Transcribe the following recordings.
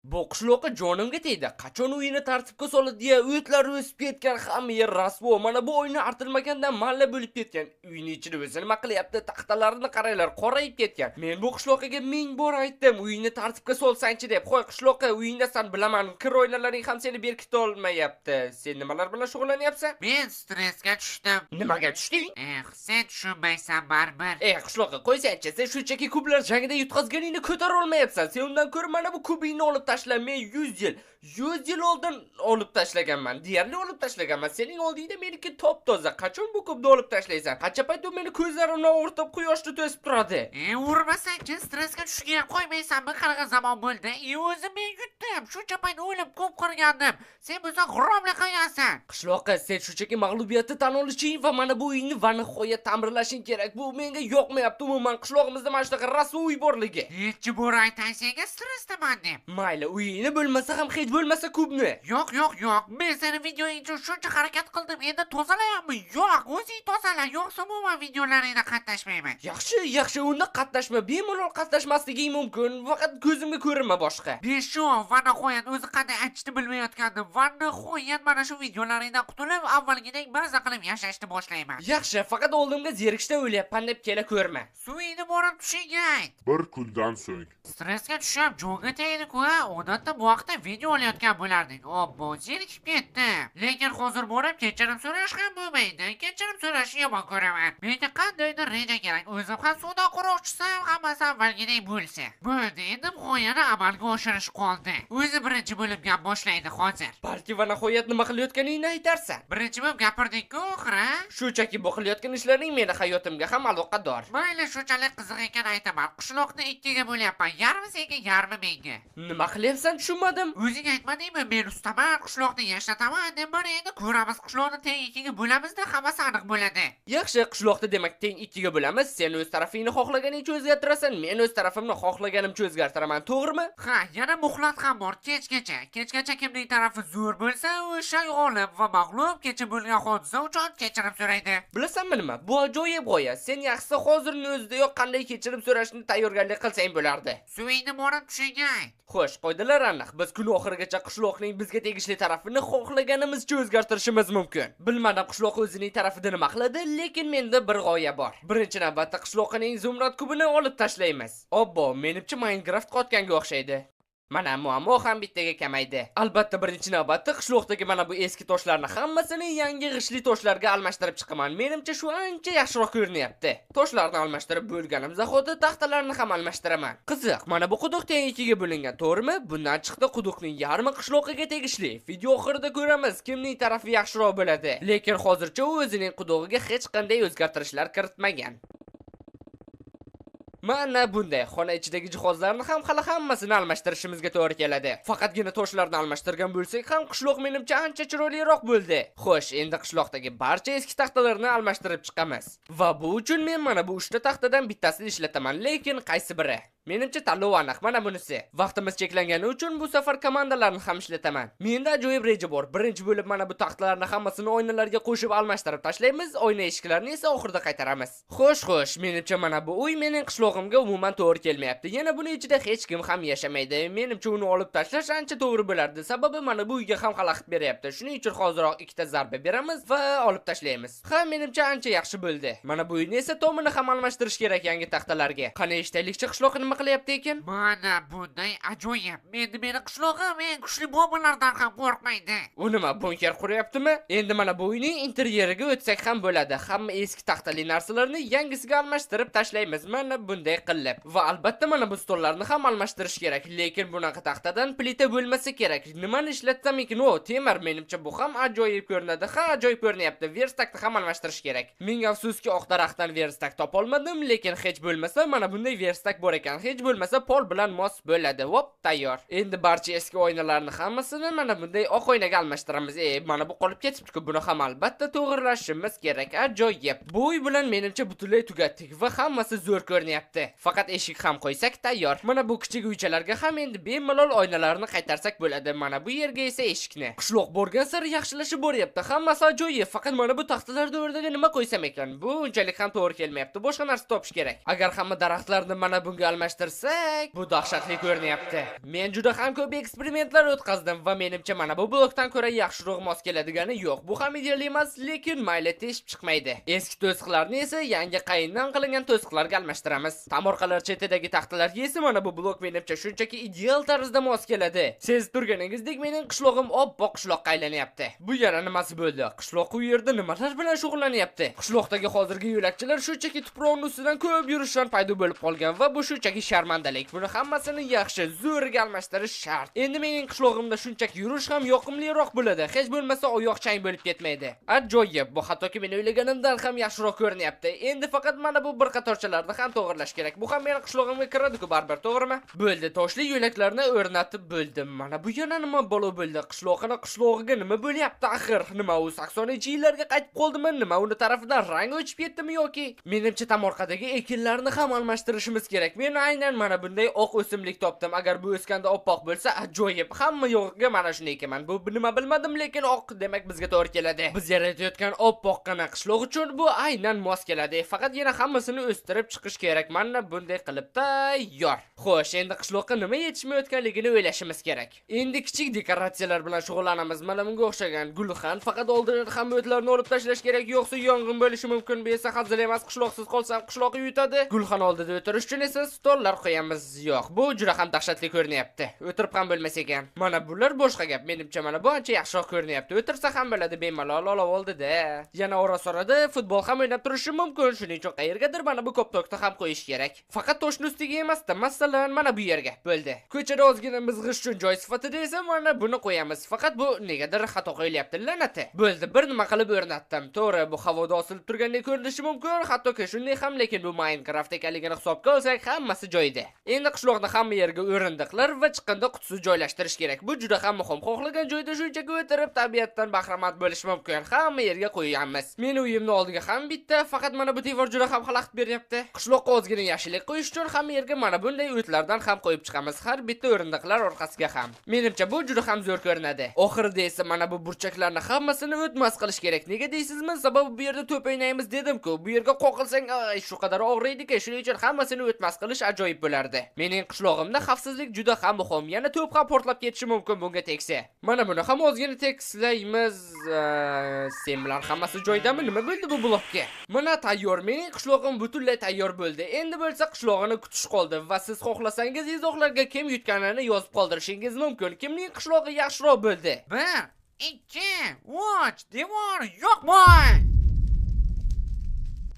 Bu qishloqqa jonimga tegdi. Qachon uyini tartibga soladi deya o'tlar o'sib ketgan, hamma yer rasvo. Mana bu uyni artilmagandan malla bo'lib ketgan. Uyning ichida o'zi nima qilyapti? Taxtalarini qaranglar, qorayib ketgan. Men bu qishloqqa 1000 bor aytdim, uyini tartibga solsangchi deb. Qo'y qishloqqa, uyingdasan bilaman, kir oynalaring ham seni berkita olmayapti. Sen nimalar bilan shug'ullanyapsan? Men stressga tushdim. Nimaga tushding? Eh, sen tushunmaysan baribir. Ey qishloqqa, qo'ysangchi, sen shunchaki kublar jangida yutqazganingni ko'tara olmayapsan. Sen undan ko'ra mana bu kubingni olib tashla. Men 100 yil, 100 yil oldin olib tashlaganman. Deyarli olib tashlaganman. Sening oldingda meniki top-toza. Qachon bu kubni olib tashlaysan? Qancha payt u meni ko'zlarimdan o'rtab quyoshni to'sib turadi? Urmasangchi, stressga tushgan qo'ymaysanmi? Qanaqa zamon bo'ldi? O'zim men yutdim. Shuncha payt o'lib ko'p qurgandim. Sen bo'lsa g'irromlik qilgansan. Qishloqqa, sen shunchaki mag'lubiyatni tan olishing va mana bu uyni va nihoyat ta'mirlashing kerak. Bu menga yoqmayapti umuman. Qishlog'imizda mana shunaqa rasvo uy borligi. Necha bor aytay senga stressdaman deb. Mayli, uyingni bo'lmasa ham hech bo'lmasa kubni. Yo'q, yo'q, yo'q. Men seni videoing uchun shuncha harakat qildim. Endi tozalayapmi? Yo'q, o'zing tozala. Yo'qsa umuman videolaringda qatnashmayman. Yaxshi, yaxshi, unda qatnashma. Bemalol qatnashmasliging mumkin. Faqat ko'zimga ko'rinma boshqa. Beshu va nihoyat o'zi qanday aytishni bilmayotgandim. Va nihoyat mana shu videolaringdan qutulib, avvalgidek maza qilib yashashni boshlayman. Yaxshi, faqat oldimga zerikishdan o'lyapman deb kela ko'rma. Suvingni borib tushingga ayt. Bir kundan so'ng. Stressga tushib, jonga tegdi-ku, odatda bu vaqtda video olayotgan bo'lardik. Obbo, zerikib ketdim. Lekin hozir borib kechirim so'rash ham bo'lmaydi. Kechirim so'rashni yomon ko'raman. Menga qandaydir reja kerak. O'zim ham suvda quruqchisam, hammasi avvalgidek bo'lsa. Bo'ldi, endi g'oyani amalga oshirish qoldi. O'zi birinchi bo'lib gap boshlaydi hozir. Balki va nihoyat nima qilayotganingni aytarsan. Birinchi bo'lib gapirdik-ku oxiri. Shunchaki bu qilayotgan ishlaring meni hayotimga ham aloqador. Mayli, shunchalik qiziq ekan aytaman. Qishloqni ikkiga bo'lyapman. Yarmi senga, yarmi menga. Nima qilyapsan tushunmadim. O'zing aytmadingmi, men ustaman, qishloqni yashnataman deb. Mana endi ko'ramiz, qishloqni teng ikkiga bo'lamizda, hammasi aniq bo'ladi. Yaxshi, qishloqni demak teng ikkiga bo'lamiz. Sen o'z tarafingni xohlaganingcha o'zgartirasan, men o'z tarafimni xohlaganimcha o'zgartiraman, to'g'rimi? Ha, yana muhlat ham bor, kechgacha. Kechgacha kimning tarafi zo'r bo'lsa, o'sha g'olib va mag'lub kecha bo'lgan hodisa uchun kechirim so'raydi. Bilasanmi nima? Bu ajoyib g'oya. Sen yaxshisi hozirning o'zidayoq qanday kechirim so'rashni tayyorgarlik qilsang bo'lardi. Suvingni borib tushingga ayt. Xo'sh, qoidalar aniq. Biz kun oxirigacha qishloqning bizga tegishli tarafini xohlaganimizcha o'zgartirishimiz mumkin. Bilmadim qishloq o'zining tarafida nima qiladi, lekin menda bir g'oya bor. Birinchi navbatda qishloqning zumrad kubini olib tashlaymiz. Obbo, menimcha Minecraft qotganga o'xshaydi. Mana muammo ham bittaga kamaydi. Albatta birinchi navbatda qishloqdagi mana bu eski toshlarni hammasini yangi g'ishtli toshlarga almashtirib chiqaman. Menimcha shu ancha yaxshiroq ko'rinyapti. Toshlarni almashtirib bo'lganim zahoti taxtalarni ham almashtiraman. Qiziq, mana bu quduq teng ikkiga bo'lingan, to'g'rimi? Bundan chiqdi quduqning yarmi qishloqiga tegishli. Video oxirida ko'ramiz kimning tarafi yaxshiroq bo'ladi. Lekin hozircha u o'zining qudug'iga hech qanday o'zgartirishlar kiritmagan. Mana bunday xona ichidagi jihozlarni ham hali hammasini almashtirishimizga to'g'ri keladi. Faqatgina toshlarni almashtirgan bo'lsak ham qishloq menimcha ancha chiroyliroq bo'ldi. Xo'sh, endi qishloqdagi barcha eski taxtalarni almashtirib chiqamiz. Va bu uchun men mana bu 3 ta taxtadan bittasini ishlataman, lekin qaysi biri? Menimcha tanlov aniq, mana bunisi. Vaqtimiz cheklangani uchun bu safar komandalarni ham ishlataman. Menda ajoyib reja bor. Birinchi bo'lib mana bu taxtalarni hammasini oynalarga qo'shib almashtirib tashlaymiz, oyna eshiklarni esa oxirida qaytaramiz. Xo'sh, xo'sh, menimcha mana bu uy mening qishlog'imga umuman to'g'ri kelmayapti. Yana buni ichida hech kim ham yashamaydi. Menimcha uni olib tashlash ancha to'g'ri bo'lardi. Sababi mana bu uyga ham xalaqit beryapti. Shuning uchun hoziroq ikkita zarba beramiz va olib tashlaymiz. Ha, menimcha ancha yaxshi bo'ldi. Mana bu uyni esa tomini ham almashtirish kerak yangi taxtalarga. Qani eshitaylikchi qishloq nima qilyapti ekan? Mana bunday ajoyib. Endi meni qishlog'im eng kuchli bombalardan ham qo'rqmaydi. U nima, bunker quryaptimi? Endi mana bu uyning interyeriga o'tsak ham bo'ladi. Hamma eski taxtali narsalarni yangisiga almashtirib tashlaymiz. Mana bunday qilib. Va albatta mana bu stollarni ham almashtirish kerak. Lekin bunaqa taxtadan plita bo'lmasa kerak. Nimani ishlatsam ekan? O, temir, menimcha bu ham ajoyib ko'rinadi. Ha, ajoyib ko'rinyapti. Verstakni ham almashtirish kerak. Ming afsuski oq daraxtdan verstak topolmadim, lekin hech bo'lmasa mana bunday verstak bor ekan. Hech bo'lmasa pol bilan mos bo'ladi. Hop, tayyor. Endi barcha eski oynalarni hammasini mana bunday oq oynaga almashtiramiz. Mana bu qolib ketibdi-ku. Buni ham albatta to'g'rilashimiz kerak. Ajoyib. Bu uy bilan menimcha butunlay tugatdik va hammasi zo'r ko'rinyapti. Faqat eshik ham qo'ysak tayyor. Mana bu kichik uychalarga ham endi bemalol oynalarni qaytarsak bo'ladi. Mana bu yerga esa eshikni. Qishloq borgan sari yaxshilashib boryapti. Hammasi ajoyib. Faqat mana bu taxtalarni o'rniga nima qo'ysam ekan? Bu unchalik ham to'g'ri kelmayapti. Boshqa narsa topish kerak. Agar hamma daraxtlarni mana bunga almashtirsak almashtirsak, bu dahshatli ko'rinyapti. Men juda ham ko'p eksperimentlar o'tkazdim va menimcha mana bu blokdan ko'ra yaxshiroq mos keladigani yo'q. Bu ham ideal emas, lekin mayli, teshib chiqmaydi. Eski to'siqlarni esa yangi qayindan qilingan to'siqlarga almashtiramiz. Tomorqalar chetidagi taxtalarga esa mana bu blok menimcha shunchaki ideal tarzda mos keladi. Sezib turganingizdek, mening qishlog'im oppoq qishloqqa aylanyapti. Bu yana nimasi bo'ldi? Qishloq u yerda nimalar bilan shug'ullanyapti? Qishloqdagi hozirgi yo'lakchalar shunchaki tuproqning ustidan ko'p yurishdan paydo bo'lib qolgan va bu shunchaki sharmandalik. Buni hammasini yaxshi, zo'riga almashtirish shart. Endi mening qishlog'imda shunchaki yurish ham yoqimliroq bo'ladi. Hech bo'lmasa oyoq chang bo'lib ketmaydi. Ajoyib, bu hattoki men o'ylaganimdan ham yaxshiroq ko'rinyapti. Endi faqat mana bu bir qatorchalarni ham to'g'irlash kerak. Bu ham meni qishlog'imga kiradi-ku baribir, to'g'rimi? Bo'ldi, toshli yo'laklarni o'rnatib bo'ldim. Mana bu yana nima balo bo'ldi? Qishloqini qishlog'iga nima bo'lyapti axir? Nima u 80-yillarga qaytib qoldimi? Nima uni tarafidan rang o'chib ketdimi yoki? Menimcha tomorqadagi ekinlarni ham almashtirishimiz kerak. Men aynan mana bunday oq o'simlik topdim. Agar bu o'sganda oppoq bo'lsa, ajoyib. Hamma yo'g'iga mana shuni ekaman. Bu nima bilmadim, lekin oq demak bizga to'g'ri keladi. Biz yaratayotgan oppoqqina qishloq uchun bu aynan mos keladi. Faqat yana hammasini o'stirib chiqish kerak. Mana bunday qilib tayyor. Xo'sh, endi qishloqqa nima yetishmayotganligini o'ylashimiz kerak. Endi kichik dekoratsiyalar bilan shug'ullanamiz. Mana bunga o'xshagan gulxan, faqat oldindan hamma o'tlarni olib tashlash kerak, yo'qsa yong'in bo'lishi mumkin. Bu esa hazil emas, qishloqsiz qolsam qishloq yutadi. Gulxan oldida o'tirish uchun esa stollar qo'yamiz. Yo'q, bu juda ham dahshatli ko'rinyapti. O'tirib ham bo'lmas ekan. Mana bular boshqa gap. Menimcha mana bu ancha yaxshiroq ko'rinyapti. O'tirsa ham bo'ladi bemalol olov oldida. Yana ora-sorada futbol ham o'ynab turishi mumkin. Shuning uchun qayergadir mana bu koptokni ham qo'yish kerak. Faqat toshni ustiga emas-da, masalan, mana bu yerga. Bo'ldi. Ko'chada ozgina mizg'ish uchun joy sifatida esa mana buni qo'yamiz. Faqat bu negadir xato qo'yilyapti, la'nati. Bo'ldi, bir nima qilib o'rnatdim. To'g'ri, bu havoda osilib turgandek ko'rinishi mumkin, hattoki shunday ham, lekin bu Minecraft ekanligini hisobga olsak, hammasi joyida. Endi qishloqni hamma yerga o'rindiqlar va chiqindi qutisi joylashtirish kerak. Bu juda ham muhim. Xohlagan joyda shunchaki o'tirib tabiatdan bahramand bo'lish mumkin. Hamma yerga qo'yamiz. Meni uyimning oldiga ham bitta, faqat mana bu devor juda ham xalaqit beryapti. Qishloqqa ozgina yashillik qo'yish uchun hamma yerga mana bunday o'tlardan ham qo'yib chiqamiz. Har bitta o'rindiqlar orqasiga ham. Menimcha bu juda ham zo'r ko'rinadi. Oxirida esa mana bu burchaklarni hammasini o'tmas qilish kerak. Nega deysizmi? Sababi bu yerda to'p o'ynaymiz dedim-ku. Bu yerga qoqilsang, ay, shu qadar og'riydiki. Shuning uchun hammasini o'tmas qilish ajoyib bo'lardi. Mening qishlog'imda xavfsizlik juda ham muhim. Yana to'p ham portlab ketishi mumkin bunga tegsa. Mana buni ham ozgina tekislaymiz. Sen bilan hammasi joyidami? Nima bo'ldi bu blokka? Mana tayyor. Mening qishlog'im butunlay tayyor bo'ldi. Endi bo'lsa qishlog'ini kutish qoldi va siz xohlasangiz izohlarga kim yutganini yozib qoldirishingiz mumkin. Kimning qishlog'i yaxshiroq bo'ldi? 1 2 3 devor yo'qmi?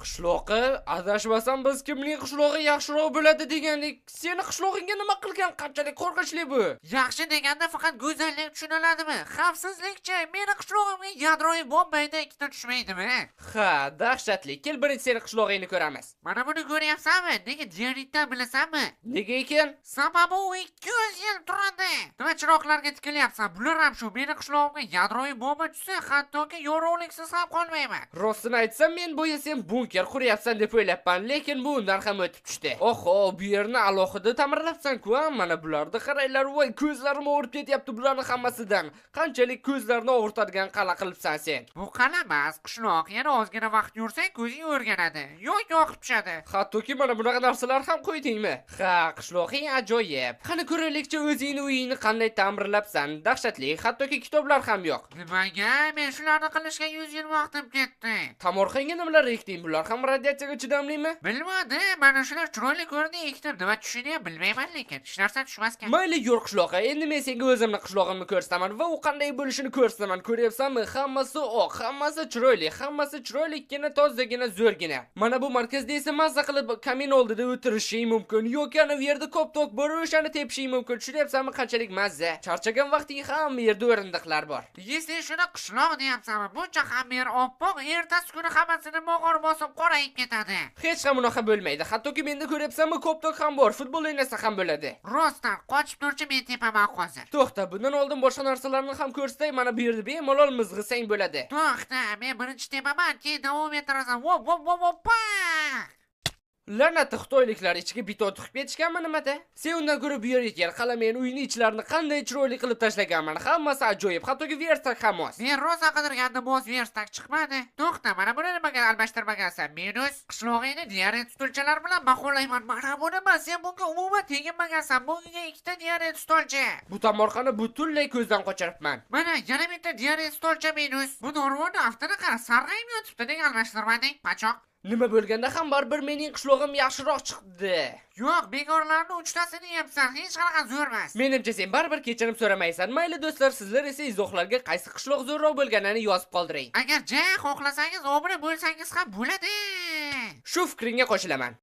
Qishloqi, adashmasam biz kimning qishlog'i yaxshiroq bo'ladi degandik. Seni qishlog'ingga nima qilgan? Qanchalik qo'rqinchli bu? Yaxshi deganda faqat go'zallik tushuniladimi? Xavfsizlikchi, meni qishlog'imga yadroviy bombayda ikkita tushmaydimi? Ha, dahshatli. Kel birinchi seni qishlog'ingni ko'ramiz. Mana buni ko'ryapsanmi? Nega dioritdan bilasanmi? Nega ekan? Sababi u 200 yil turadi. Nima chiroqlarga tikilyapsan? Bular ham shu meni qishlog'imga yadroviy bomba tushsa, hattoki yorug'liksiz ham qolmayman. Rostini aytsam, men bo'ya sen bunker quryapsan deb o'ylabman, lekin bu undan ham o'tib tushdi. Oho, bu yerni alohida ta'mirlabsan-ku, mana bularni qaranglar, voy, ko'zlarim og'rib ketyapti bularning hammasidan. Qanchalik ko'zlarni og'ritadigan qal'a qilibsan sen? Bu qal'a emas, qishloq. Yana ozgina vaqt yursang ko'zing o'rganadi. Yo'q, yoqib tushadi. Hattoki mana bunaqa narsalar ham qo'ydingmi? Ha, qishlog'ing ajoyib. Qani ko'raylikchi o'zingni uyingni qanday ta'mirlabsan? Dahshatli, hattoki kitoblar ham yo'q. Nimaga? Men shularni qilishga 100 yil vaqtim ketdi. Tomorqangga nimalar ekding? Bular ham radiatsiyaga chidamlimi? Bilmadim, mana shular chiroyli ko'rindi, ekdim. Nima tushini ham bilmayman, lekin hech narsa tushmaskan. Mayli, yur qishloqqa. Endi men senga o'zimni qishlog'imni ko'rsataman va u qanday bo'lishini ko'rsataman. Ko'ryapsanmi? Hammasi oq, hammasi chiroyli, hammasi chiroylikkina, tozagina, zo'rgina. Mana bu markazda esa mazza qilib kamin oldida o'tirishing mumkin yoki ana bu yerda koptok bor, o'shani tepishing mumkin. Tushunyapsanmi qanchalik mazza? Charchagan vaqting hamma yerda o'rindiqlar bor. Sen shuni qishloq deyapsanmi? Buncha hamma yer oppoq, ertasi kuni hammasini mog'or bosib qorayib ketadi. Hech ham unaqa bo'lmaydi. Hattoki menda ko'ryapsanmi, koptok ham bor, futbol o'ynasa ham bo'ladi. Rostdan qochib turchi, men tepaman hozir. To'xta, bundan oldin boshqa narsalarni ham ko'rsatay. Mana bu yerda bemalol mizg'isang bo'ladi. To'xta, men birinchi tepaman, keyin davom ettirasan. Vop vop vop vop. La'nati xitoyliklar ichiga beton tiqib ketishganmi nimada? Sen undan ko'ra bu yerga kel, qala men uyni ichlarini qanday chiroyli qilib tashlaganman. Hammasi ajoyib, hattoki vertak ham mos. Men rosa qidirgandim, mos vertak chiqmadi. To'xta, mana buni nimaga almashtirmagansan? Minus. Qishlog'ingni diaret stulchalar bilan ma'qullayman. Mana buni emas, sen bunga umuman teginmagansan. Bunga ikkita diaret stolcha. Bu tomorqani butunlay ko'zdan qochiribman. Mana yana bitta diaret stolcha minus. Bu dorvonni aftini qara, sarg'ayib yotibdi, nega almashtirmading? Pachoq. Nima bo'lganda ham baribir mening qishlog'im yaxshiroq chiqdi. Yo'q, bekorlarni uchtasini yebsan, hech qanaqa zo'r emas. Menimcha sen baribir kechirim so'ramaysan. Mayli do'stlar, sizlar esa izohlarga qaysi qishloq zo'rroq bo'lganini yozib qoldiring. Agar ja xohlasangiz obuna bo'lsangiz ham bo'ladi. Shu fikringga qo'shilaman.